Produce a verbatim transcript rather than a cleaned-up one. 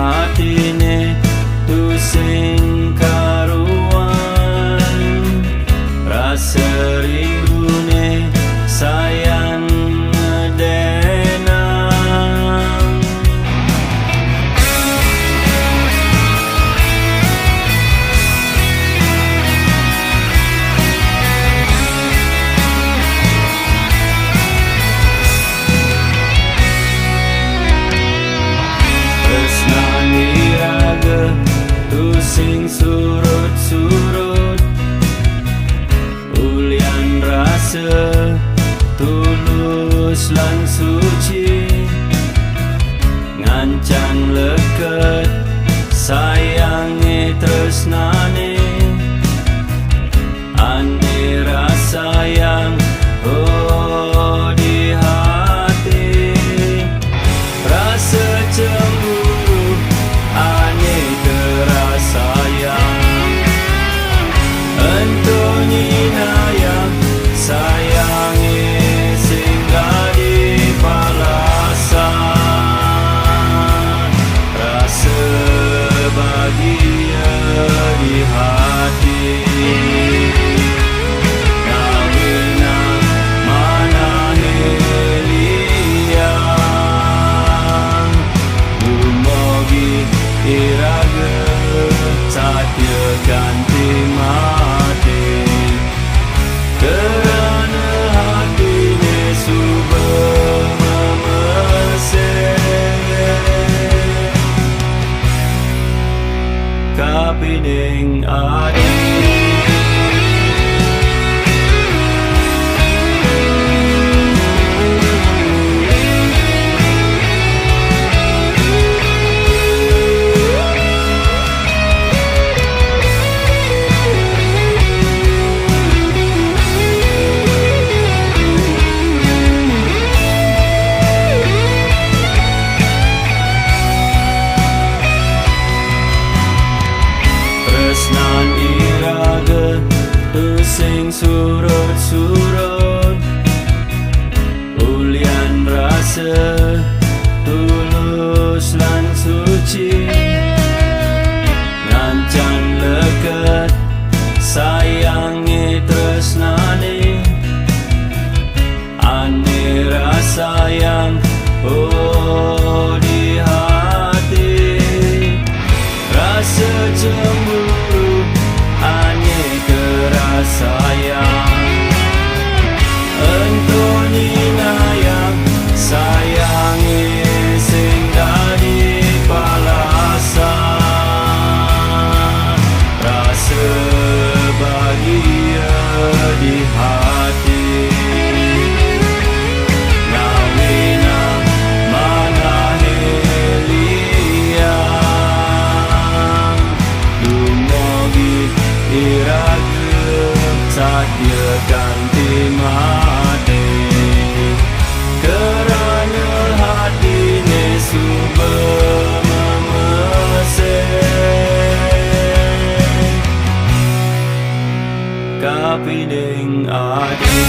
Hatine tusing karuan, rasa rinduné sayang ngedenang. Tresnan iraga tusing surut-surut, ulian rasa tulus lan suci, ngancan leket sayange tresnane. Ane rasayang, oh, di hati, rasa cemburu ane terasayang. Ento nyinayang sayange sing dadi palasan. Rasa bahagia di hati. Ngawinang manahe liang. Dumogi iraga satya kanti mati. Kerana hatine suba memesik kapining adi. Tresnan iraga tusing surut-surut, ulian rasa tulus lan suci, ngancan leket sayange tresnane. Ane rasayang, oh, di hati, rasa cemburu ane terasayang. Ento nyinayang sayange sing dadi palasan. Rasa bahagia di hati. Ngawinang manahe liang. Dumogi iraga satya kanti mati. Kerana hatine suba memesik kapining adi.